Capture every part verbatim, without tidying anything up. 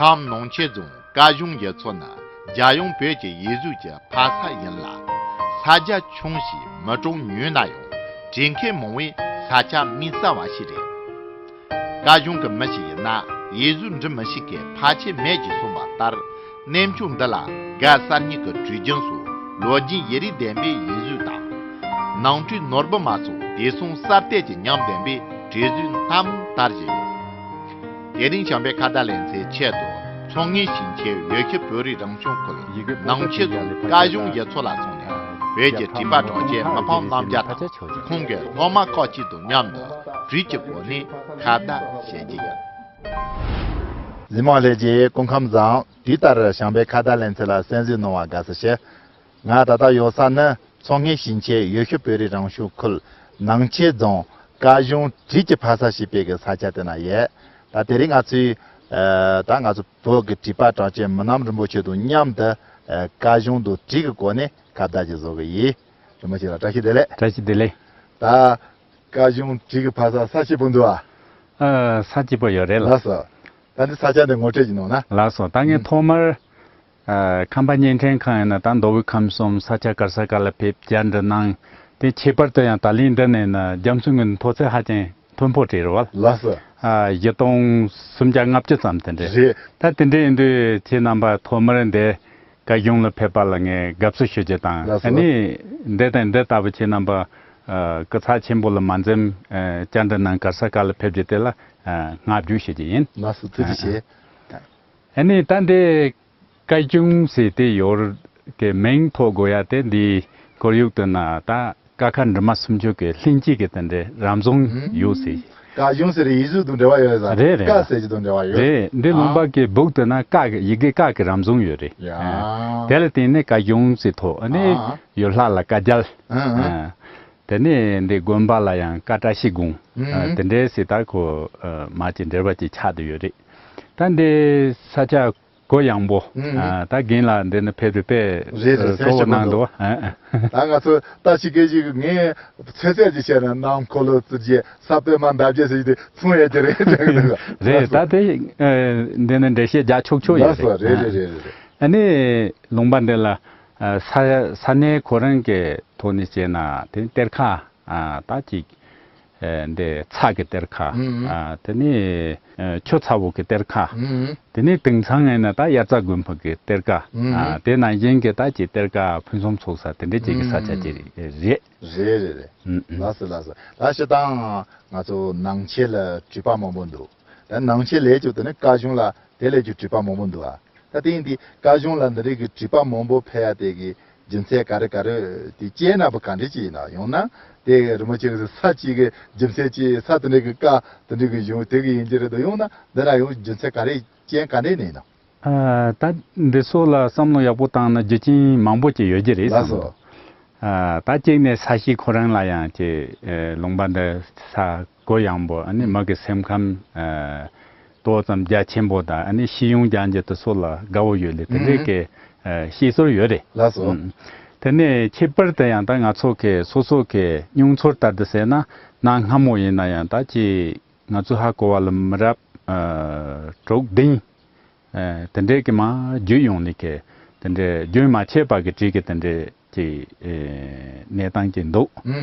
ཁམས་ནང་ཆེན་རྫོང་སྐལ་གཞུང་ཡུལ་ཚོ་ནི་རྒྱལ་ཡོངས་བོད་ཀྱི་ཡུལ་གཟུགས་ཀྱི་ཕ་ས་ཡིན་ལ། ས་རྒྱ་ཆུང་ཞིང་མི་གྲངས་ཉུང་ན་ཡང་བྲེལ་མཁན་མང་བས་ས་ཆ་དམིགས་བསལ་བ་ཞིག་རེད། སྐལ་གཞུང་གི་མི་ཞིག་ཡིན་ན་ཡུལ་གཟུགས་འབྲི་མི་ཤེས་མཁན་ཕལ་ཆེར་མེད་ཅེས་གསུངས་པ་ལྟར། གནས་མཆོག་འདི་ལ་སྒར་གསར་རྙིང་གི་བྲིས་རྒྱུན་སོགས་ལོ་རྒྱུས་ཡུན་རིང་ལྡན་པའི་ཡུལ་གཟུགས་དང་། ནང་ཁྲོད་ནོར་བུ་མ་སོགས་དུས་གསུམ་གསར་གཏོད་ཀྱི་ཉམས་ལྡན་པའི་བྲིས་གཟུགས་སྣ་མང་དར་བཞིན་ཡོད། དེ་རིང་བྱམས་པའི་ཁ་བརྡ་ལེ་ཚན་ཆེད་དུ་མཚོ་སྔོན་ཞིང་ཆེན་འོལ་ཁུལ་བོད་རིགས་རང་སྐྱོང་ཁུལ་ནང་ཆེན་རྫོང་སྐལ་གཞུང་ཡུལ་ཚོ་ལ་སོང་ནས། བོད་ཀྱི་བྲིས་པ་གྲགས་ཅན་མི་ཕམ་རྣམ་རྒྱལ་དང་ཁོང་གི་སློབ་མ་ཁག་ཅིག་དང་མཉམ་དུ་བྲིས་ཀྱི་སྒོ་ནས་ཁ་བརྡ་བྱེད་ཀྱི་ཡོད། གཟིགས་མོ་ལྷན་རྒྱས་སྐུ་ཁམས་བཟང་། དུས་ལྟར་བྱམས་པའི་ཁ་བརྡ་ལེ་ཚན་ལ་གསན་གཟིགས་གནང་བར་དགའ་བསུ་ཞུ། ང་ད་ལྟ་ཡོད་ས་ནི་མཚོ་སྔོན་ཞིང་ཆེན་འོལ་ཁུལ་བོད་རིགས་རང་སྐྱོང་ཁུལ་ནང་ཆེན་རྫོང་སྐལ་གཞུང་བྲིས་ཀྱི་ཕ་ས་ཞེས་པའི་གི་ས་ཆ་དེ་ན་ཡོད། ད་དེ་རིང་ང་ཚོས་ཨ་ད་ང་ཚོ་བོད་ཀྱི་བྲིས་པ་གྲགས་ཅན་མི་ནམ་རིན་པོ་ཆེ་དང་མཉམ་དུ་ཨ་སྐལ་གཞུང་དང་བྲིས་ཀྱི་སྒོ་ནས་ཁ་བརྡ་ཅིག་བཟོ་གི་ཡིན། རིན་པོ་ཆེ་ལགས་བཀྲ་ཤིས་བདེ་ལེགས། བཀྲ་ཤིས་བདེ་ལེགས། ད་སྐལ་གཞུང་བྲིས་ཀྱི་ཕ་ས་ས་སྐྱིད་པོ་འདུག་ཨ། ཨ་ས་སྐྱིད་པོ་ཡོད་རེད་ལགས། ལགས་སོ། ད་འདི་ས་ཆ་འདི་ངོ་སྤྲོད་ཅིག་གནང་ན། ལགས་སོ། ད་ངས་ཐོག་མར་ཨ་ཁམས་པ་བརྙན་འཕྲིན་ཁང་ཡིན་ན་ད་མདོ་དབུས་ཁམས་གསུམ་ས་ཆ་ག་ས་ག་ལ་ཕེབས་བཅར་འདྲི་གནང་། དེ་ཁྱད་པར་དུ་ཡང་ད་ལན་འདི་ནས་ན་རྒྱ་མཚོའི་ངོས་མཐོ་ཚད་ཧ་ཅང་མཐོན་པོ་རེད་བ། ལགས་སོ། ཨ་བཞི་སྟོང་སུམ་བརྒྱ་ལྔ་བཅུ་ཙམ་དེ་འདྲ་རེད། ད་དེ་འདྲ་ཡིན་དུས་ཁྱེད་རྣམ་པ་ཐོག་མར་འདི་སྐལ་གཞུང་ལ་ཕེབས་པ་ལ་ངས་དགའ་བསུ་ཞུ་རྒྱུ་དང་། ལགས་སོ། ཨ་ནི་འདི་དང་འདི་ལྟ་བུ་ཁྱེད་རྣམ་པ་ཨ་སྐུ་ཚབ་ཆེན་པོ་ལ་མ་འཛེམ་ཨ་བཅར་འདྲི་གནང་ག་ས་ག་ལ་ཕེབས་རྒྱུ་དེ་ལ་ཨ་བསྔགས་བརྗོད་ཞུ་རྒྱུ་ཡིན། ལགས་སོ། ཐུགས་རྗེ་ཆེ། ཨ་ནི་ད་འདི་སྐལ་གཞུང་ཟེར་དེ་ཡོད་གི་མིང་ཐོགས་དགོས་ཡ་དེ་འདི་ཁོར་ཡུག་ཏུ་ན་ད་ཀ་ཁ་འབྲི་མ་སུམ་ཅུ་གི་ལྷན་སྐྱེས་ཀྱི་དེ་འདྲའི་རབ་བྱུང་ཡོད་ཟེར། སྐལ་གཞུང་ཟེར་ཡིག་གཟུགས་དང་འབྲེལ་བ་ཡོད་རེད་ཟེར། རེད་རེད། ཀ་ཟེར་གྱི་དང་འབྲེལ་བ་ཡོད། རེད། འདི་ལུང་པ་གི་སྦུག་ཏུ་ན་ཀ་གི་ཡི་གེ་ཀ་གི་རབ་བྱུང་ཡོད་རེད། ཡ། དེ་ལ་བརྟེན་ནས་སྐལ་གཞུང་ཟེར་ཐོགས། ཨ་ནི་ཡུལ་ལྷ་ལ་ཀ་རྒྱལ། ཨ་ཨ། དེ་ནས་འདི་དགོན་པ་ལ་ཡང་ཀ་བཀྲ་ཤིས་སྒང་། ཨ་དེ་འདྲའི་ཟེར་ད་ཁོ་ཨ་མ་ཅིག་འབྲེལ་བ་ཅིག་ཆགས་བསྡད་ཡོད་རེད། ད་འདི་ས་ཆ་གུ་ཡངས་པོ། ཨ་ད་རྒན་ལགས་འདི་ནི་ཕེབས་རེ་ཕེབས་རེད་རེད། གཙོ་བོ་གནང་འདུག་ཨ་ཨ། ད་ང་ཚོ་ལྟ་ཞིག་སྐད་ཞིག་ངས་ཚོད་ཚད་ཅིག་བཤད་ན་གནམ་འཁོར་ལོ་བཙུགས་རྗེས་ས་པད་མ་འདབ་བརྒྱད་ཟེར་གྱི་དེ་མཚུངས་ཡོད་ཀྱི་རེད་དྲན་གྱི་འདུག་རེད། ད་དེ་འདི་ནི་འགྲེལ་བཤད་རྒྱག་ཆོག་ཆོག་ཡོད་རེད། ལགས་སོ། རེད་རེད་རེད་རེད། ཨ་ནི་ལུང་པ་འདི་ལ་ས་ས་གནས་ཁོ་རང་གི་ཐོག་ནས་བྱས་ན་དེ་གཏེར་ཁ་ད་ཅིག་ཨ་འདི་ཚྭ་གི་གཏེར་ཁ། ཨ་དེ་ནས་ཨ་ཆུ་ཚ་བོ་གི་གཏེར་ཁ། དེ་ནས་དེང་སང་ཡིན་ན་ད་དབྱར་རྩྭ་དགུན་འབུ་གི་གཏེར་ཁ། ཨ་དེ་ནང་བཞིན་གྱི་ད་ཅིག་གཏེར་ཁ་ཕུན་སུམ་ཚོགས་ས་དེ་འདྲ་ཅིག་གི་ས་ཆ་ཅིག་རེད། རེད་རེད་རེད། ལགས་སོ་ལགས་སོ། ད་སྤྱིར་བཏང་ང་ཚོ་ནང་ཆེན་ལ་བྲིས་པ་མང་པོ་འདུག་ད་ནང་ཆེན་ལས་ཀྱི་དེ་ནས་སྐལ་གཞུང་ལ་དེ་ལས་ཀྱི་བྲིས་པ་མང་པོ་འདུག་ཨ། ད་དེ་ཡིན་དུས་སྐལ་གཞུང་ལ་འདི་རིགས་ཀྱི་བྲིས་པ་མང་པོ་ཕེབས་ཡ་དེ་གི་རྒྱུ་མཚན་ག་རེ་ག་རེ་དེ་སྐྱེས་ན་པ་ག་འདྲ་ཅིག་ཡིན་ན། ཡང་ན་དེ་རི་མོ་ཅིག་གི་ས་གཅིག་གི་རྒྱུ་མཚན་གཅིག་ས་དེ་འདྲ་གི་ཀ་དེ་འདྲ་གི་ཡོང་དེ་གི་ཡིན་གྱི་རེད་དོ། ཡང་ན་འདི་ན་ཡང་རྒྱུ་མཚན་ག་རེ་རྐྱེན་ག་འདྲ་ནས་ཡིན་ན། ཨ་ད་འདི་ཚོ་ལ་བསམ་བློ་ཡག་པོ་བཏང་ན་རྒྱུ་རྐྱེན་མང་པོ་ཅིག་ཡོད་ཀྱི་རེད་བསམ་གྱི་འདུག་ཨ་ད་གཅིག་ནས་ས་གཤིས་ཁོ་རང་ལ་ཡང་ཅིག་ཨ་ལུང་པ་འདི་ས་གུ་ཡངས་པོ། ཨ་ནི་མི་གི་སེམས་ཁམས་ཨ་ཏོག་ཙམ་རྒྱ་ཆེན་པོ་དང་། ཨ་ནི་ཤེས་ཡོན་སྦྱང་རྒྱུ་དེ་ཚོ་ལ་དགའ་བོ་ཡོད་ལེ་དེ་འདྲའི་གི་ཨ་བཤད་སྲོལ་ཡོད་རེད། ལགས་སོ། ཨུམ། དེ་ནས་ཁྱད་པར་དུ་ཡང་ད་ང་ཚོ་གི་སོ་སོ་གི་མྱོང་ཚོར་ལྟར་དུ་ཟེར་ན་གནའ་སྔ་མོ་ཡིན་ན་ཡང་ད་ཅིག་ང་ཚོ་ཧ་གོ་བ་ལ་མི་རབས་ཨ་དྲུག་བདུན་ཨ་དེ་འདྲའི་གི་མར་བརྒྱུད་ཡོང་ནི་གི་དེ་འདྲའི་རྒྱུན་མ་ཆད་པ་གི་བྲིས་གི་དེ་འདྲའི་གི་ཨེ་གནས་སྟངས་ཅིག་འདུག་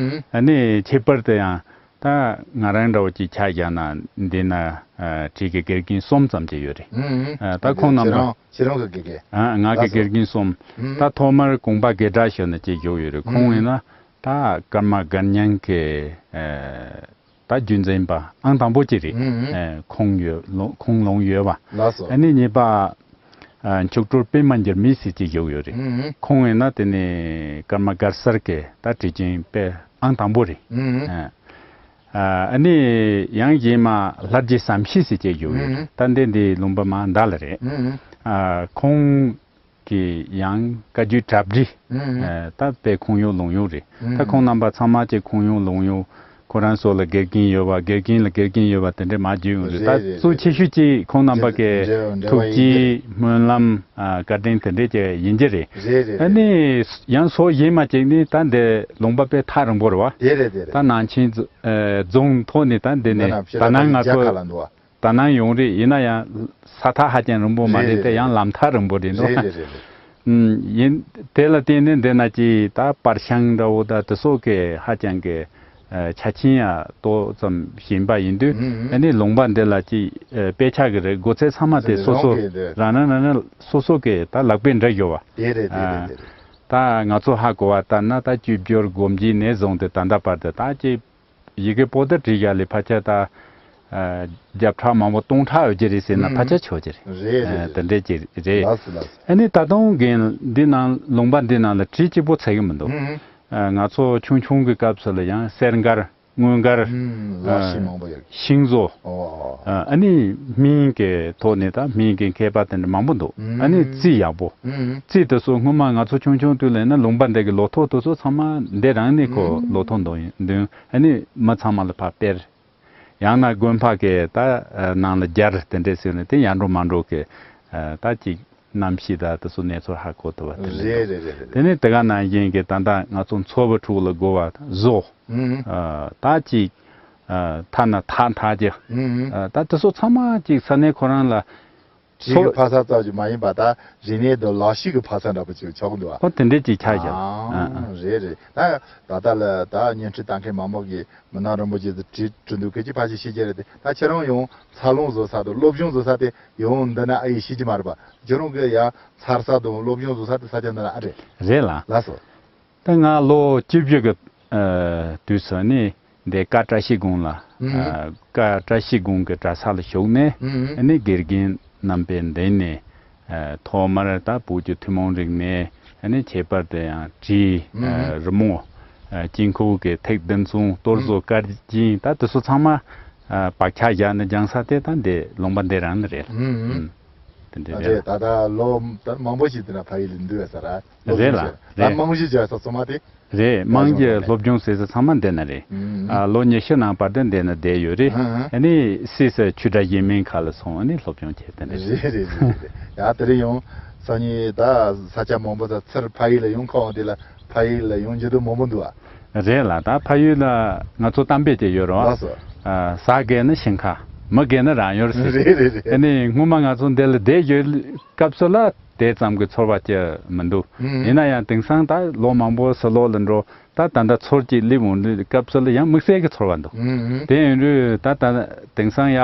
ཨ་ནི་ཁྱད་པར་དུ་ཡང་ད་ང་རང་འདྲ་བོ་ཅིག་ཆ་བཞག་ན་འདི་ན་ཨ་བྲིས་གི་དགེ་རྒན་གསུམ་ཙམ་ཅིག་ཡོད་རེད། ཨ་ད་ཁོང་རྣམ་པ་ཁྱེད་རང་གི་དགེ་རྒན། ཨ་ང་གི་དགེ་རྒན་གསུམ། ད་ཐོག་མར་ཀོང་པ་དགེ་གྲགས་ཞུ་ནི་ཅིག་བཞུགས་ཡོད་རེད། ཁོང་ཡིན་ན་ད་ཀརྨ་སྒར་རྙིང་གི་ཨེ་ད་རྒྱུན་འཛིན་པ་ཨང་དང་པོ་ཅིག་རེད། ཨེ་ཁོང་ཡོད་ལོ་ཁོང་ལོངས་ཡོད་པ། ལགས་སོ། ཨ་ནི་གཉིས་པ་ཨ་མཆོག་སྤྲུལ་པད་མ་འགྱུར་མེད་ཟེར་ཅིག་བཞུགས་ཡོད་རེད། ཁོང་ཡིན་ན་དེ་ནི་ཀརྨ་སྒར་གསར་གྱི་ད་བྲིས་རྒྱུན་དཔེ་ཨང་དང་པོ་རེད། ཨེ་ཨ་ནི་ཡང་གཞན་མ་ལྷ་རྗེ་བསམ་ཤེས་ཟེར་ཅིག་བཞུགས་ཡོད་རེད། ད་འདི་འདི་ལུང་པ་མ་འདའ་ལ་རེད། ཨ་ཁོང་གི་ཡང་བཀའ་བརྒྱུད་གྲ་སྒྲིག་ཨ་ད་དཔེ་ཁོང་ཡོད་ལོངས་ཡོད་རེད། ད་ཁོང་རྣམ་པ་ཚང་མ་ཅིག་ཁོང་ཡོད་ལོངས་ཡོད། ཁོ་རང་ཚོ་ལ་དགེ་རྒན་ཡོད་པ་དགེ་རྒན་ལ་དགེ་རྒན་ཡོད་པ་དེ་འདྲས་མར་བརྒྱུད་ཡོང་དུས་ད་གཙོ་ཆེ་ཤོས་ཅིག་ཁོང་རྣམ་པ་གི་ཐུགས་བསྐྱེད་སྨོན་ལམ་ཨ་བཀའ་དྲིན་དེ་འདྲས་ཅིག་ཡིན་གྱི་རེད། ཨ་ནི་ཡང་སོ་གཞན་མ་ཅིག་ནི་ད་འདི་ལུང་པ་དཔེ་ཐག་རིང་པོ་རེད་བ། ད་ནང་ཆེན་རྫོང་ཐོག་ནས་ད་འདི་ནས་ད་ནང་ང་ཚོ། ད་ནང་ཡོང་རེད། ཡིན་ན་ཡང་ས་ཐག་ཧ་ཅང་རིང་པོ་མ་རེད་རེད། དེ་ཡང་ལམ་ཐག་རིང་པོ་རེད་འདུག་རེད་རེད་རེད་རེད། ཨུམ། ཡིན། དེ་ལ་བརྟེན་ནས་འདི་ན་ཅིག་ད་པར་ཤང་འདྲ་བོ་ད་དེ་ཚོ་གི་ཧ་ཅང་གི་ཨ་ཆ་ཆེན་ཡ་ཏོག་ཙམ་ཞན་པ་ཡིན་དུས། ཨུམ། ཨ་ནི་ལུང་པ་འདི་ལ་ཅིག་ཨ་དཔེ་ཆ་གི་རེད། སྒོ་ཚད་ཚང་མ་དེ་སོ་སོ་རང་གི་དེ་རང་རང་རང་རང་སོ་སོ་གི་ད་ལག་པས་འདྲ་ཡོད་པ། དེ་རེད་དེ་རེད་ཨ་དེ་རེད། ད་ང་ཚོ་ཧ་གོ་བ་ལྟར་ན་ད་བཅུ་བརྒྱད་དགུ་བརྒྱ་ནས་བཟུང་སྟེ་ད་ལྟ་བར་དུ་ད་ཅིག་ཡི་གེ་པོ་ཏི་བྲིས་བཞག་ལས་ཕལ་ཆེར་ད་ཨ་བརྒྱ་ཕྲག་མང་པོ་སྟོང་ཕྲག་ཡོད་ཀྱི་རེད་ཟེར་ན་ཨུམ། ཕལ་ཆེར་ཆོག་ཀྱི་རེད། རེད་རེད་ཨ་རེད། དེ་འདྲས་ཅིག་རེད། ལགས་སོ་ལགས་སོ། ཨ་ནི་ད་དུང་རྒན་འདི་ནང་ལུང་པ་འདི་ནང་ལ་བྲིས་གཅིག་པོ་ཚར་གི་མི་འདུག་ཨུམ། ཨ་ང་ཚོ་ཆུང་ཆུང་གི་སྐབས་སུ་ལ་ཡང་གསེར་མགར། དངུལ་མགར། ཨུམ། ལག་ཤེས་མང་པོ་ཡོད། ཤིང་བཟོ། ཨོ། ཨ་ནི་སྨན་གྱི་ཐོག་ནས་ད་སྨན་གྱི་མཁས་པ་དེ་འདྲ་མང་པོ་འདུག་ཨ་ནི་ཨུམ། རྩིས་ཡག་པོ། ཨུམ། རྩིས་དེ་ཚོ་སྔོན་མ་ང་ཚོ་ཆུང་ཆུང་དུས་ལ་ཡིན་ན་ལུང་པ་འདི་གི་ལོ་ཐོག་དེ་ཚོ་ཚང་མ་འདི་རང་ནས་ཁོ་ཨུམ། ལོ་ཐོག་འདོན་འདོན། ཨ་ནི་མི་ཚང་མ་ལ་ཕར་སྟེར། ཡང་ན་དགོན་པ་གི་ད་ནང་ལ་སྦྱར་དེ་འདྲས་ཟེར་ནས་དེ་ཡར་འགྲོ་མར་འགྲོ་གི་ད་ཅིག་གནམ་གཤིས་དང་དེ་ཚོ་གནས་ཚུལ་ཧ་གོ་ཐུབ་པ་དེ་འདྲ་རེད་འདུག་རེད་རེད་རེད། དེ་ནས་དེ་ག་ནང་བཞིན་གྱི་ད་ལྟ་ང་ཚོ་མཚོ་བོ་དྲུག་ལ་དགོས་པ་བཟོ། ཨུམ། ཨ་ད་ཅིག་ཨ་ཐ་ན་ཐག་འཐག་རྒྱུ། ཨུམ། ཨ་ད་དེ་ཚོ་ཚང་མ་ཅིག་ས་གནས་ཁོ་རང་ལ་བྲིས་ཀྱི་ཕ་ས་ཙམ་ཞིག་མ་ཡིན་པ་ད་རིག་གནས་དང་ལག་ཤེས་ཀྱི་ཕ་ས་འདྲ་པོ་ཅིག་ཆགས་འདུག་ཨ། ཨོ་དེ་འདྲས་ཅིག་ཆགས་ཤག་ཨ་ཨ་རེད་རེད། ད་ད་ལྟ་ལ་ད་བརྙན་འཕྲིན་ལྟ་མཁན་མང་པོ་གིས་མི་ནག་རིན་པོ་ཆེ་དེ་བྲིས་བྲིས་འདུག་ཁྱེད་ཀྱིས་ཕལ་ཆེར་ཤེས་ཀྱི་རེད་དེ། ད་ཁྱེད་རང་ཡང་འཚར་ལོངས་བཟོ་ས་དང་སློབ་སྦྱོང་བཟོ་ས་དེ་ཡང་འདི་ན་ཨ་ཡེ་ཤེས་ཀྱི་མ་རེད་པ། ཁྱེད་རང་གི་ཡང་འཚར་ས་དང་སློབ་སྦྱོང་བཟོ་ས་དེ་ས་ཆ་འདི་ན་ཨ་རེད། རེད་ལ། ལགས་སོ། ད་ང་ལོ་བཅུ་བཞི་གི་ཨ་དུས་སུ་ནི་འདི་ཀ་བཀྲ་ཤིས་སྒང་ལ། ཨུམ། ཨ་ཀ་བཀྲ་ཤིས་སྒང་གི་གྲྭ་ས་ལ་ཞུགས་ནས། ཨུམ། ཨ་ནི་དགེ་རྒན་རྣམ་པའི་མདུན་ནས་ཨ་ཐོག་མར་ད་བོད་ཀྱི་ཐུན་མོང་རིག་གནས། ཨ་ནི་ཁྱད་པར་དུ་ཡང་བྲིས། ཨུམ། ཨ་རི་མོ། ཨ་དཀྱིལ་འཁོར་གྱི་ཐིག་བདུན་ཚོམས། གཏོར་བཟོ། ཨུམ། དཀར་རྒྱན། ད་དེ་ཚོ་ཚང་མ་ཨ་བག་ཆགས་བཞག་ནས་སྦྱངས་ས་དེ་ད་འདི་ལུང་པ་འདི་རང་ནས་རེད། ཨུམ། ཨུམ། དེ་འདྲ་རེད། རེད། ད་ལྟ་ལོ་ད་མང་པོ་ཞིག་དེ་ན་ཕ་ཡུལ་ལ་འདུག་ཡོད་ས་ར། སློབ་རེད་སྦྱོང་ལ་བྱས་ད་རེད། རྨང་གཞི་བྱས་ས་ཚང་མ་དེ། རེད། རྨང་གཞི་སློབ་སྦྱོང་ཟེར་ས་ཚང་མ་འདི་ན་རེད། ཨུམ། ཨ་ལོ་ཉི་ཤུ་ནང་བར་དུ་འདི་ན་བསྡད་ཡོད་རེད། ཨ་ཨ། ཨ་ནི་སིས་ཆོས་གྲྭ་གཞན་མིན་ཁག་ལ་སོང་ཨ་ནི་སློབ་སྦྱོང་བྱས་དེ་འདྲ་རེད། རེད་རེད་རེད་རེད། ཡ་དེ་རིང་ཡང་སང་ཉིན་ད་ས་ཆ་མང་པོ་ད་ཚུར་ཕ་ཡུལ་ལ་ཡོང་ཁ་བ་དེ་ལ་ཕ་ཡུལ་ལ་ཡོང་འགྱོ་འདོད་མང་པོ་འདུག་ཨ། རེད་ལ། ད་ཕ་ཡུལ་ལ་ང་ཚོ་གཏམ་དཔེ་དེ་ཡོད་རེད་བ། ལགས་སོ། ཨ་ཟ་རྒས་ན་ཞིང་ཁ། མི་རྒས་ན་རང་ཡུལ་ཟེར། རེད་རེད་རེད། ཨ་ནི་སྔོན་མ་ང་ཚོ་འདི་ལ་བསྡད་ཡོད་སྐབས་སུ་ལ་དེ་ཙམ་གྱི་ཚོར་བ་ཅི་མི་འདུག་ཨུམ། ཡིན་ན་ཡང་དེང་སང་ད་ལོ་མང་པོ་ཕྱི་ལོགས་ལ་འགྲོ། ད་ད་ལྟ་ཚུར་གཅིག་སླེབས་འོང་དུས་སྐབས་སུ་ལ་ཡང་དམིགས་བསལ་གྱི་ཚོར་བ་འདུག་ཨུམ། དེ་ཡིན་དུས་ད་ད་དེང་སང་ཡ་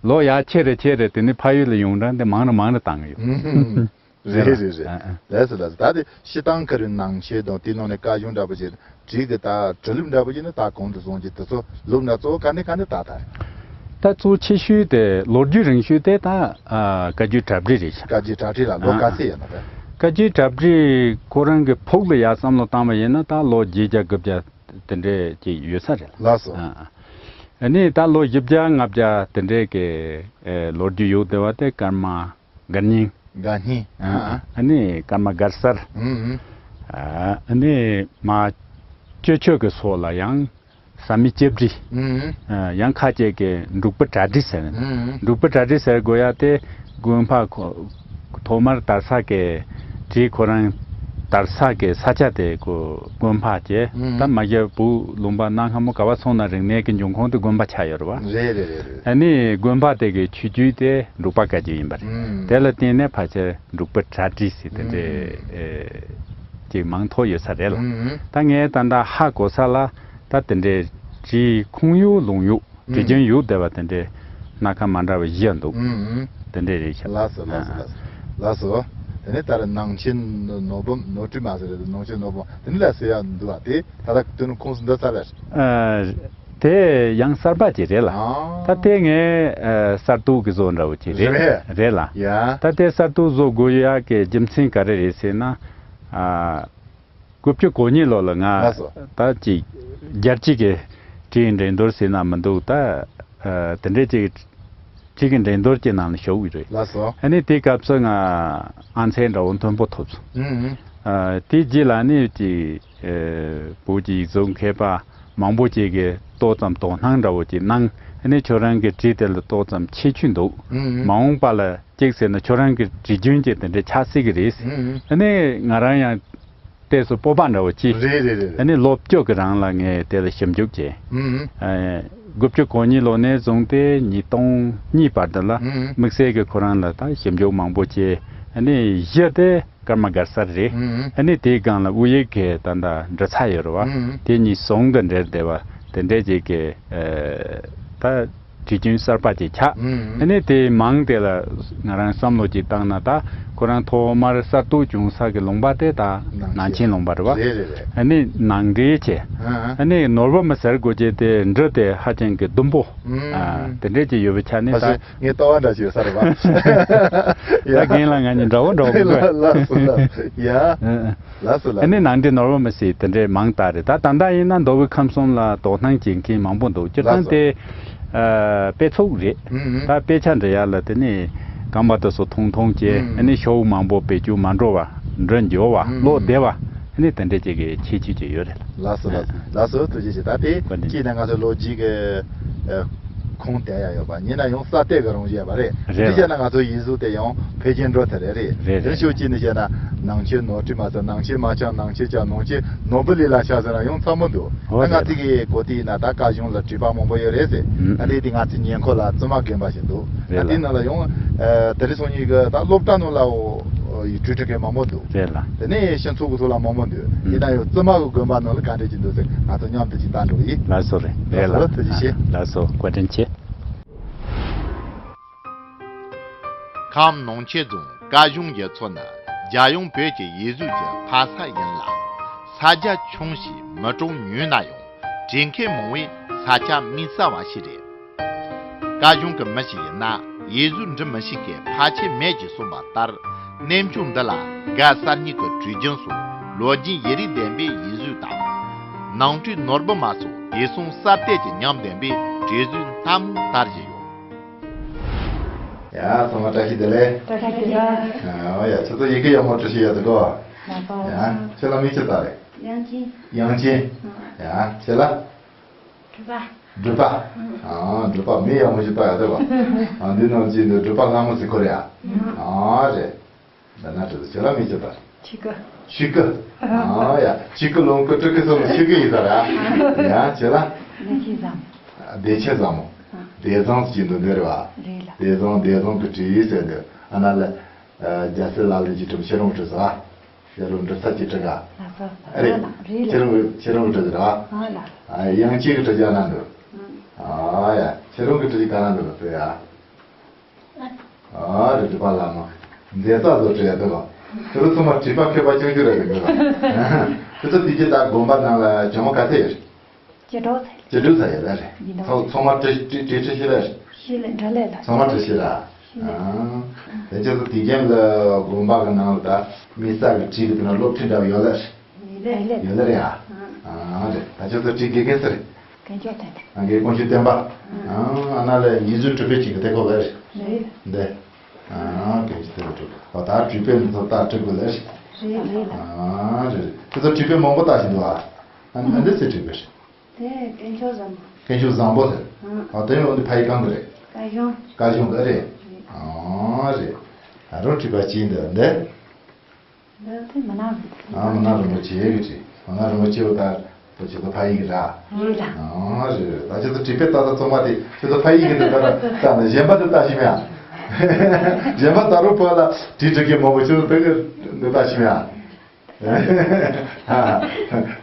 ལོ་ཡ་ཆེ་རེ་ཆེ་རེ་དེ་ནི་ཕ་ཡུལ་ལ་ཡོང་གྲངས་དེ་མང་རུ་མང་རུ་བཏང་གི་ཡོད། ཨུམ། རེད་རེད་རེད། ཨ་ཨ། ལགས་སོ་ལགས་སོ། ད་དེ་སྤྱིར་བཏང་ཁ་རུ་ནང་ཆོས་དང་དེའི་ནང་ནས་བཀའ་གཞུང་འདྲ་པོ་ཞིག་བྲིས་གི་ད་བྲིས་ལུགས་འདྲ་པོ་ཞིག་ནི་ད་གོང་དུ་སོང་གི་དེ་ཚོ་ལུགས་འདྲ་གཙོ་བོ་ག་ནས་ག་ནས་ད་ད། ད་གཙོ་ཆེ་ཤོས་དེ་ལོ་རྒྱུས་རིང་ཤོས་དེ་ད་ཨ་བཀའ་བརྒྱུད་གྲགས་འགྲེལ་རེད་ཤག་བཀའ་བརྒྱུད་གྲགས་འགྲེལ་ལ་ལོ་ཨ་ག་ཚད་ཡིན་ན་ད། བཀའ་བརྒྱུད་གྲགས་འགྲེལ་ཁོ་རང་གི་ཕུགས་ལ་ཡར་བསམ་བློ་བཏང་བ་ཡིན་ན་ད་ལོ་བརྒྱད་བརྒྱ་དགུ་བརྒྱ་དེ་འདྲས་ཅིག་ཡོད་ས་རེད། ལགས་སོ། ཨ་ཨ། ཨ་ནི་ད་ལོ་བཞི་བརྒྱ་ལྔ་བརྒྱ་དེ་འདྲས་ཀྱི་ཨེ་ལོ་རྒྱུས་ཡོད་བསྡད་པ་དེ་ཀརྨ་དགའ་སྙིང་། དགའ་སྙིང་། ཨ་ཨ། ཨ་ནི་ཀརྨ་དགའ་གསལ། ཨུ་ཨུ། ཨ་ནི་མ་སྤྱི་ཆོས་ཀྱི་སོགས་ལ་ཡང་ཟབ་མོའི་སྤྱི་བྲིས། ཨུ་ཨུ། ཡང་ཁ་ཅིག་གིས་འབྲུག་པའི་གྲ་སྒྲིག་ཟེར། ཨུ་ཨུ། འབྲུག་པའི་གྲ་སྒྲིག་ཟེར་དགོས་ཡ་དེ་དགོན་པ་ཁོ་ཐོག་མར་དར་ས་གི་བྲིས་ཁོ་རང་དར་ས་གི་ས་ཆ་དེ་ཁོ་དགོན་པ་བྱས། ཨུ་ཨུ། ད་མ་གཞི་བོད་ལུང་པ་གནའ་སྔ་མོ་ག་བ་སོང་ན་རིག་གནས་ཀྱི་འབྱུང་ཁུངས་དེ་དགོན་པ་ཆགས་ཡོད་རེད་བ། རེད་རེད་རེད་རེད། ཨ་ནི་དགོན་པ་དེ་གི་ཆོས་བརྒྱུད་དེ་འབྲུག་པ་བཀའ་བརྒྱུད་ཡིན་པ་རེད། ཨུ་ཨུ། དེ་ལ་བརྟེན་ནས་ཕལ་ཆེར་འབྲུག་པའི་གྲ་སྒྲིག་ཟེར་དེ་འདྲའི་ཨེ་ཅིག་མང་ཐོག་ཡོད་ས་རེད་ལ། ཨུ་ཨུ། ད་ངས་ད་ལྟ་ཧ་གོ་ས་ལ་ད་དེ་འདྲའི་བྲིས་ཁུངས་ཡོད་ལུང་ཡོད་བྲིས་རྒྱུན་ཡོད་བསྡད་པ་དེ་འདྲའི་སྣ་ཁ་མ་འདྲ་བ་བཞི་འདུག་ཨུ་ཨུ། དེ་འདྲའི་རེད་ཤག་ལགས་སོ་ལགས་སོ་ལགས་སོ། ལགས་སོ། དེ་ནས་ད་རེས་ནང་ཆེན་ནོར་བུ་ནོར་བུ་མ་ཟེར་རེད། ནང་ཆེན་ནོར་བུ་དེ་ནི་ལ་ཟེར་ཡ་འདུག་ཨ། དེ་ད་ལྟ་དོན་ཁུངས་སུ་འདུག་ས་རེད། ཨ། དེ་ཡང་གསར་པ་ཅིག་རེད་ལ། ཨ། ད་དེ་ངས་ཨ་གསར་གཏོད་ཀྱི་བཟོ་འདྲ་བོ་ཅིག་རེད། རེད། རེད་ལ། ཡ། ད་དེ་གསར་གཏོད་བཟོ་དགོས་ཡ་གི་རྒྱུ་མཚན་ག་རེ་རེད་ཟེར་ན། ཨ། དགུ་བཅུ་གོ་གཉིས་ལོ་ལ་ང་ལགས་སོ། ད་ཅིག་རྒྱལ་སྤྱི་གི་བྲིས་འགྲན་བསྡུར་ཟེར་ན་མི་འདུག་ད་ཨ་དེ་འདྲའི་ཅིག་ཅིག་གི་འགྲན་བསྡུར་གྱི་ནང་ལ་ཞུགས་ཡོད་རེད། ལགས་སོ། ཨ་ནི་དེའི་སྐབས་སུ་ང་ཨང་ཚད་འདྲ་བོ་མཐོན་པོ་ཐོབ་སོང་། ཨུ་ཨུ། ཨ་དེའི་རྗེས་ལ་ནི་ཅིག་ཨེ་བོད་ཀྱི་ཡིག་གཟུགས་མཁས་པ་མང་པོ་ཅིག་གིས་ཏོག་ཙམ་དོ་སྣང་འདྲ་བོ་ཅིག་གནང་། ཨ་ནི་ཁྱོད་རང་གི་བྲིས་དེ་ལ་ཏོག་ཙམ་ཁྱད་ཆོས་འདུག་ཨུ་ཨུ། མ་འོངས་པ་ལ་གཅིག་ཟེར་ན་ཁྱོད་རང་གི་བྲིས་རྒྱུན་གྱི་དེ་འདྲའི་ཆགས་སྲིད་ཀྱི་རེད། ཨུ་ཨུ། ཨ་ནི་ང་རང་ཡང་ལྟས་སུ་སྤོབས་པ་འདྲ་བོ་ཅིག་རེད་རེད་རེད། ཨ་ནི་ལོ་བཅུ་གི་རིང་ལ་ངས་དེ་ལ་ཞིབ་འཇུག་བྱས། ཨུ་ཨུ། ཨ་ དགུ་བཅུ་གོ་གཉིས་ལོ་ནས་བཟུང་སྟེ་ཉིས་སྟོང་གཉིས་བར་དུ་ལ་ཨུ་ཨུ། དམིགས་བསལ་གྱི་ཁོ་རང་ལ་ད་ཞིབ་འཇུག་མང་པོ་བྱས། ཨ་ནི་བཞི་དེ་ཀརྨ་སྒར་གསར་རེད། ཨུ་ཨུ། ཨ་ནི་དེའི་སྒང་ལ་དབུ་ཡུག་གི་ད་ལྟ་འབྲི་ཚ་ཡོད་རེད་བ། ཨུ་ཨུ། དེ་གཉིས་ཟུང་དུ་འབྲེལ་བསྡད་པ་དེ་འདྲས་ཅིག་གི་ཨ་ད་བྲིས་རྒྱུན་གསར་པ་ཅིག་ཆགས། ཨུ་ཨུ། ཨ་ནི་དེའི་མིང་དེ་ལ་ང་རང་བསམ་བློ་ཅིག་བཏང་ན། ད་ཁོ་རང་ཐོག་མར་གསར་གཏོད་བྱུང་ས་གི་ལུང་པ་དེ་ད་ནང་ཆེན། ནང་ཆེན་ལུང་པ་རེད་བ། རེད་རེད་རེད། ཨ་ནི་ནང་འདྲེན་བྱས། ཨ་ཨ། ཨ་ནི་ནོར་བུ་མི་ཟེར་དགོས་ཀྱི་དེ་འབྲི་དེ་ཧ་ཅང་གི་ཟླུམ་པོ། ཨུམ། ཨ་དེ་འདྲས་ཅིག་ཡོད་པའི་ཆ་ནས། ད་ཕལ་ཆེར་ངའི་ལྟ་བ་འདྲ་ཅིག་ཡོད་ས་རེད་བ། ད་རྒན་ལགས་ང་གཉིས་འདྲ་བོ་འདྲ་བོ་མི་འདུག་ལགས་སོ་ལགས། ཡ། ཨ་ཨ། ལགས་སོ་ལགས། ཨ་ནི་ནང་འདྲེན་ནོར་བུ་མི་ཟེར་དེ་འདྲས་མིང་བཏགས་རེད། ད་ད་ལྟ་ཡིན་ན་མདོ་དབུས་ཁམས་གསུམ་ལ་དོ་སྣང་བྱེད་མཁན་མང་པོ་འདུག་སྤྱིར་བཏང་དེ་ཨ་དཔེ་ཚོགས་རེད། ཨུ་ཨུ། ད་དཔེ་ཆ་འབྲི་ཡ་ལ་དེ་ནས་རྐང་པ་དེ་ཚོ་ཐུང་ཐུང་བྱས། ཨུ་ཨུ། ཨ་ནི་ཤོག་བུ་མང་པོ་བེད་སྤྱོད་མ་འགྲོ་བ། འབྲི་འགྱུར་བ། ཨུ་ཨུ། ཀློག་བདེ་བ། ཨ་ནི་དེ་འདྲས་ཅིག་གི་ཁྱད་ཆོས་ཅིག་ཡོད་རེད། ལགས་སོ་ལགས་སོ་ལགས་སོ། ཐུགས་རྗེ་ཆེ། ད་དེ་ཅིག་ན་ང་ཚོ་ལོ་རྒྱུས་ཀྱི་ཨ་ཁུངས་བསྟན་ཡ་ཡོད་པ་ཡིན་ན་ཡང་ས་གནས་ཀྱི་རང་བཞིན་ཡོད་པ་རེད། རེད། དེ་བྱས་ན་ང་ཚོ་ཡིག་གཟུགས་དེ་ཡང་འཕེལ་རྒྱས་འགྲོ་ཐུབ་རེད། རེད། རེད་རེད། ཕྱོགས་གཅིག་ནས་བཤད་ན་ནང་ཆོས་ནོར་བྲིས་མ་ཟད་ནང་ཆོས་མ་སྦྱངས་ནང་ཆོས་སྦྱངས་ནང་ཆོས་ནོར་བུ་ལས་ལ་ཤ་ཟེར་ན་ཡང་ཚང་མ་འདུག་ཨོ་ད་ང་རེད། ཚོ་གི་གོ་དེ་ཡིན་ན་ད་བཀའ་གཞུང་ལ་བྲིས་པ་མང་པོ་ཡོད་རེད་ཟེར། ཨུ། ཨ་ནི་དེ་ང་ཚོའི་ཉེ་འཁོར་ལ་བཙུན་མ་དགོན་པ་ཞིག་འདུག་རེད་ད་ལ། དེའི་ནང་ལ་ཡང་ཨ་དེ་རིང་སང་ཉིན་གྱི་ད་སློབ་གྲྭ་ནང་ལ་ཡི་གྲོས་ཁྲིད་མཁན་མང་པོ་འདུག་རེད་ལ། དེ་ནས་སྤྱི་ཚོགས་ཀྱི་ཐོག་ལ་མང་པོ་འདུག་ཨུ། ཡིན་ན་ཡང་བཙུན་མ་གི་དགོན་པ་ནང་ལ་ག་འདྲས་ཅིག་འདུག་ཟེར་ང་ཚོ་མཉམ་དུ་ཅིག་ལྟ་འགྲོ་གི་ཡིན། ལགས་སོ། རེད། རེད་ལགས་ལ། སོ། ཐུགས་རྗེ་ཆེ། ལགས་སོ། བཀའ་དྲིན་ཆེ། ཁམས་ནང་ཆེན་རྫོང་བཀའ་གཞུང་རྒྱ་མཚོ་ནི་རྒྱལ་ཡོངས་བོད་ཀྱི་ཡིག་གཟུགས་ཀྱི་ཕ་ས་ཡིན་ལ། ས་རྒྱ་ཆུང་ཞིང་མི་གྲངས་ཉུང་ན་ཡང་བྲིས་མཁན་མང་བས་ས་ཆ་དམིགས་བསལ་བ་ཞིག་རེད། བཀའ་གཞུང་གི་མི་ཞིག་ཡིན་ན་ཡིག་གཟུགས་འབྲི་མི་ཤེས་མཁན་ཕལ་ཆེར་མེད་ཅེས་གསུངས་པ་ལྟར། གནས་མཆོག་འདི་ལ་སྒར་གསར་རྙིང་གི་བྲིས་རྒྱུན་སོགས་ལོ་རྒྱུས་ཡིག་རིགས་ལྡན་པའི་ཡིག་གཟུགས་དང་། ནང་བྲིས་ནོར་བུ་མ་སོགས་དེང་སང་གསར་གཏོད་ཀྱི་ཉམས་ལྡན་པའི་བྲིས་གཟུགས་སྣ་མང་དར་བཞིན་ཡོད། ཡ། ཚང་མ་བཀྲ་ཤིས་བདེ་ལེགས། བཀྲ་ཤིས་བདེ་ལེགས། ཨ་ཡ། ཁྱོད་ཚོ་ཡི་གེ་ཡག་མོ་འབྲི་ཤེས་ཡོད་འདུག་གོ། ལགས་སོ། ཡ། ཁྱོད་ལ་མིང་ཅི་བཏགས་རེད། དབྱངས་ཅན། དབྱངས་ཅན། ཨ། ཡ། ཁྱེད་ལ། སྒྲུབ་པ། སྒྲུབ་པ། ཨ། སྒྲུབ་པ་མིང་ཡག་མོ་ཞིག་བཏགས་ཡོད་འདུག་གོ། ཨ། འདི་ནང་བཞིན་དུ་སྒྲུབ་པ་ལྷ་མོ་ཟེར་གོ་རེད་ཨ། ཨ་རེད། ད་ན་ཁྱོད་ཚོ་ཁྱེད་ལ་མིང་ཅི་བཏགས། ཆོས་སྐུ། ཆོས་སྐུ། ཨ་ཡ། ཆོས་སྐུ་ལོངས་སྐུ་སྤྲུལ་སྐུ་གསུམ་ལ་ཆོས་སྐུ་ཡིན་ས་རེད་ཨ། ཡ། ཁྱེད་ལ། བདེ་ཆེན་བཟང་མོ། བདེ་ཆེན་བཟང་མོ། ཨ། བདེ་བཟང་ཟེར་གྱི་འདུག་འདི་རེད་བ། རེད་ལ། བདེ་བཟང་བདེ་བཟང་གི་བྲིས་ཡིག་ཟེར་འདུག་ཨ་ན་ལ། ཨ། རྒྱལ་སྲས་ལག་ལེན་གྱི་གྲུབ་ཁྱེད་རང་བྲིས་སོང་ཨ། ཡ། ལོ་འབྲི་ས་ཅིག་བྲིས་ག་ལགས་སོ། ཨ་རེད། རེད་ལ། ཁྱེད་རང་གི་ཁྱེད་རང་གི་བྲིས་རེད་བ། ཨ་ལ། ཨ། དབྱངས་ཅན་གྱི་བྲིས་རྒྱག་ན་འདུག་ཨ་ཡ། ཁྱེད་རང་གི་བྲིས་ག་ན་འདུག་ལ་ཟེར་ཡ། ཨ་རེ། སྒྲུབ་པ་ལྷ་མོ། མཛད་བརྩེ་བཟོ་བྲིས་ཡ་འདུག་ལ། ཁྱོད་ཚོ་ཚང་མ་བྲིས་པ་མཁས་པ་ཆུང་ཆུང་རེད་འདུག་ལ། ཁྱོད་ཚོ་དེ་རྗེས་ད་དགོན་པ་ནང་ལ་སྦྱོང་བ་ག་ཚད་ཡོད། བཅུ་དྲུག་ཚར། བཅུ་དྲུག་ཚར་ཡོད་ལ་རེད། ཡིན་ནོ། ཚང་ཚང་མ་བྲིས་བྲིས་བྲིས་བྲིས་ཤེས་ལ་རེད། ཤེས་ལ་འདྲ་ལས་ལ། ཚང་མ་བྲིས་ཤེས་ལ། ཤེས་ལ། ཨ། དེ་ཁྱོད་ཚོ་དེ་རྒྱུན་ལ་དགོན་པ་གི་ནང་ལ་ད་དམིགས་བསལ་གི་བྲིས་གི་དེ་ན་སློབ་ཁྲིད་འདྲ་བ་ཡོད་ལ་རེད། ཡོད་ལ་རེད། ཡོད་ལ་རེད་ཨ། ཨ་རེད། ད་ཁྱོད་ཚོ་བྲིས་དགེ་རྒན་སུ་རེད། དཀོན་མཆོག་བསྟན་པ། ཨ། དགེ་དཀོན་མཆོག་བསྟན་པ། ཨ། ཨ་ན་ལ་ཡིག་གཟུགས་འབྲི་དཔེ་བྱེད་གི་དེ་ཁོ་ལ་རེད། རེད། འདི། ཨ། དཀོན་མཆོག་བསྟན་པ་འབྲི། ཨོ་ད་བྲིས་དཔེ་འདི་ཚོ་ད་འབྲི་དགོས་ལ་རེད། རེད་རེད། ཨ་རེད། ཁྱོད་ཚོ་བྲིས་དཔེ་མང་པོ་ལྟ་བཞིན་འདུག་ཨ། ཨ་འདི་སུ་བྲིས་པ་རེད། དེ་དཀོན་མཆོག་བཟང་པོ། དཀོན་མཆོག་བཟང་པོ་ཟེར། ཨ། ཨ་དེ་ཡང་འདི་ཕ་ཡི་གང་གི་རེད། བཀའ་གཞུང་། བཀའ་གཞུང་གི་རེད། རེད། ཨ་རེད། ཨ་རོ་བྲིས་པ་ཅི་འདི་འདི། འདི་དེ་མི་ནག་རིན་པོ་ཆེ། ཨ། མི་ནག་རིན་པོ་ཆེ་གི་བྲིས། མི་ནག་རིན་པོ་ཆེ་བ་ད་དེ་ཁྱོད་ཚོ་ཕ་ཡི་གི་ར། རེད་ལ། ཨ་རེད་རེད། ད་ཁྱོད་ཚོ་བྲིས་དཔེ་ལྟ་ས་ཚང་མ་དེ་ཁྱོད་ཚོ་ཕ་ཡི་གི་འདི་ལྟ་ལྟ་ན་གཞན་པ་འདི་ལྟ་ཤེས་མེད་ཨ། གཞན་པ་ད་རུང་བོད་ལ་བྲིས་འབྲི་མཁན་མང་པོ་ཁྱོད་ཚོ་དེ་གི་འདི་ལྟ་ཤེས་མེད་ཨ།